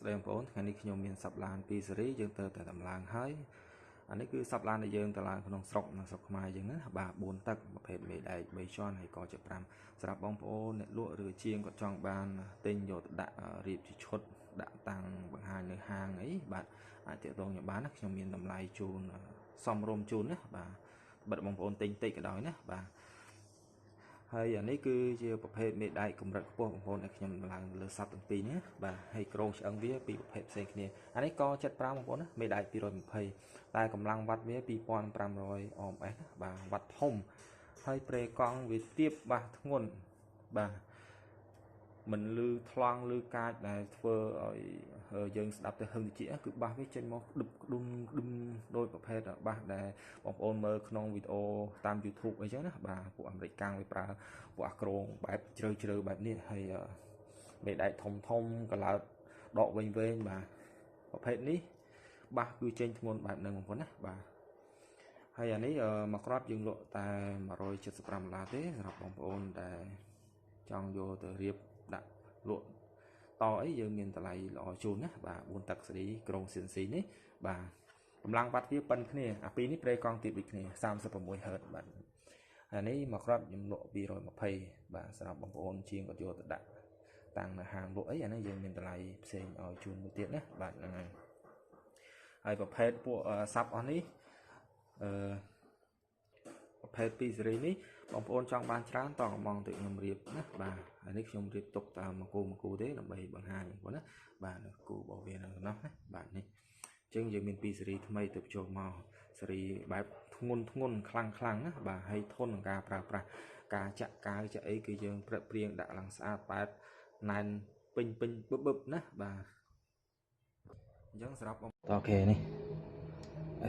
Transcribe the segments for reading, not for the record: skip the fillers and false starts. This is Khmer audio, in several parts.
ដីបងប្អូនថ្ងៃនេះខ្ញុំមានសាប់ឡាន2សេរីយើងត្រូវតែតម្លើងហើយអានេះគឺសាប់ឡានដែលយើងតម្លើងក្នុងស្រុកនៅស្រុកខ្មែរយើងណាបាទ4ទឹកប្រភេទមេដែក3ជាន់ហើយក៏ជា5សម្រាប់បងប្អូនអ្នកលក់ឬជាងក៏ចង់បានទិញយកទៅដាក់រៀបជាឈុតដាក់តាំងបង្ហាញនៅហាងអីបាទអាចទាក់ទងខ្ញុំបានណាខ្ញុំមានតម្លៃជូនសមរម្យជូនណាបាទបើបងប្អូនទិញតិចក៏ដោយណាបាទហើយអានេះគឺជាប្រភេទមេដែកកម្រិតខ្ពស់បងប្អូនដែលខ្ញុំឡើងលើសັບទាំងពីរនេះបាទហើយក្រងឆ្អឹងវាពីប្រភេទផ្សេងគ្នាអានេះក៏75បងប្អូនណាមេដែក220តែកម្លាំងវ៉ាត់វា2500 OMS បាទវ៉ាត់ធំហើយប្រេកង់វាទាបបាសធ្ងន់បាទមិនលឺថ្លង់លឺកាចដែលធ្វើឲ្យយើងស្ដាប់ទៅហឹងតិចគឺបាសវាចេញមកឌឹបក្ដុំក្ដុំដោយប្រភេទបាសដែលបងប្អូនមើលក្នុងវីដេអូតាម YouTube អីចឹងណាបាទពួកអាមេរិកកាំងវាប្រើពួកអាក្រងបែបជ្រៅជ្រៅបែបនេះហើយមេដែកធំធំកឡោតដកវែងវែងបាទប្រភេទនេះបាសគឺចេញធ្ងន់បែបហ្នឹងបងប្អូនណាបាទហើយអានេះមកគ្រាប់យើងលក់តែ175ដុល្លារទេសម្រាប់បងប្អូនដែលចង់យកទៅរៀបដាក់លក់តអីយើងមានតម្លៃល្អជូនណាបាទ4ទឹកសេរីក្រុង CNC នេះបាទកម្លាំងវ៉ាត់វាប៉ុនគ្នាអាពីរនេះប្រេកង់ទៀតដូចគ្នា36 Hz បាទអានេះមកគ្រាប់ខ្ញុំលក់220បាទសម្រាប់បងប្អូនជាងគាត់យកទៅដាក់តាំងនៅហាងលក់អីអានេះយើងមានតម្លៃផ្សេងឲ្យជូនមួយទៀតណាបាទហ្នឹងហើយហើយប្រភេទពួកសាប់អស់នេះអឺប្រភេទ2សេរីនេះបងប្អូនចង់បានច្រើនតកំងទៅខ្ញុំរៀបណាបាទហើយនេះខ្ញុំរៀបទុកតាមមួយគូទេដើម្បីបង្ហាញបងប្អូនណាបាទគូរបស់វានៅនោះណាបាទនេះអញ្ចឹងយើងមាន2សេរីថ្មីទៅចូលមកសេរីបែបធ្ងន់ធ្ងន់ខ្លាំងខ្លាំងណាបាទហើយធន់នឹងការប្រើប្រាស់ការចាក់កាវចាក់អីគឺយើងព្រឹកព្រៀងដាក់ឡើងស្អាតបែបណែនពេញពេញបឹបបឹបណាបាទអញ្ចឹងសម្រាប់អូខេនេះ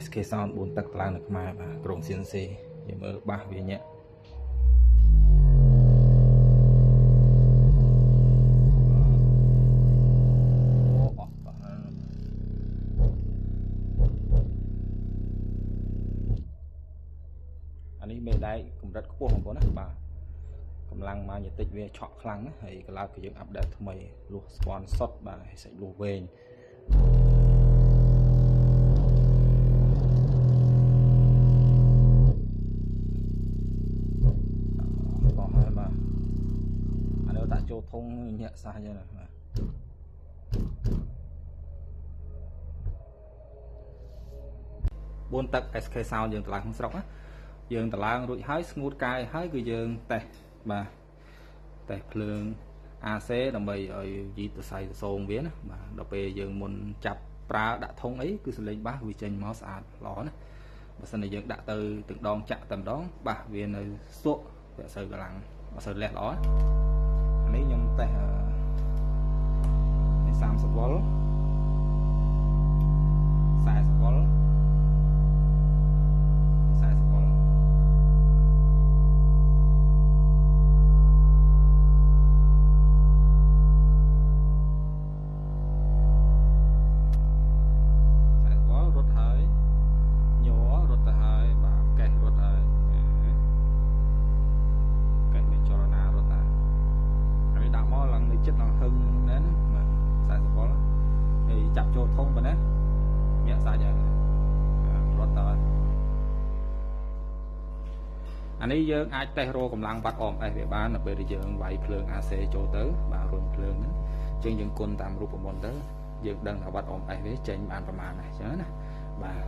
SK Sound 4ទឹកឡើងនៅខ្មែរបាទក្រុង CNC យើងមើលបាសវាញាក់អានេះមេដែកកម្រិតខ្ពស់បងប្អូនណាបាទកម្លាំងម៉ាញតិចវាឆក់ខ្លាំងណាហើយកន្លោតក៏យើងអាប់ដេតថ្មីលួសស្ពាន់សុតបាទហើយសាច់លួសវែងចូលធុងញាក់សាសចឹងណាបាទ4ទឹក SK Sound យើងតម្លើងក្នុងស្រុកណាយើងតម្លើងរួចហើយស្ងួតកាយហើយគឺយើងតេស្តបាទតេស្តភ្លើង AC ដើម្បីឲ្យយីតសៃសសងវាណាបាទដល់ពេលយើងមុនចាប់ប្រើដាក់ធុងអីគឺសលេងបាសវាចេញមកស្អាតល្អណាបើសិនជាយើងដាក់ទៅទាំងដងចាក់តែម្ដងបាសវានៅសក់វាអត់សូវកម្លាំងអត់សូវលះល្អនេះខ្ញុំតេស្តនេះ30វ៉ុល40វ៉ុល40វ៉ុល40វ៉ុលរត់ហើយញ័ររត់ទៅហើយបាទកេះរត់ហើយកេះមានចលនារត់ហើយដាក់មកឡើងនៅចិត្តឡើងហឹងណែណាបាទ40វ៉ុលហើយចាប់ចូលធំប៉ុណ្ណាញាក់សាច់ហើយរត់តើអានេះយើងអាចតេស្តរកកម្លាំងវ៉ាត់ OMS វាបានដល់ពេលដែលយើងវាយភ្លើង AC ចូលទៅបាទរុញភ្លើងហ្នឹងអញ្ចឹងយើងគុណតាមរូបមន្តទៅយើងដឹងថាវ៉ាត់ OMS វាចេញបានប្រមាណណាអញ្ចឹងណាបាទ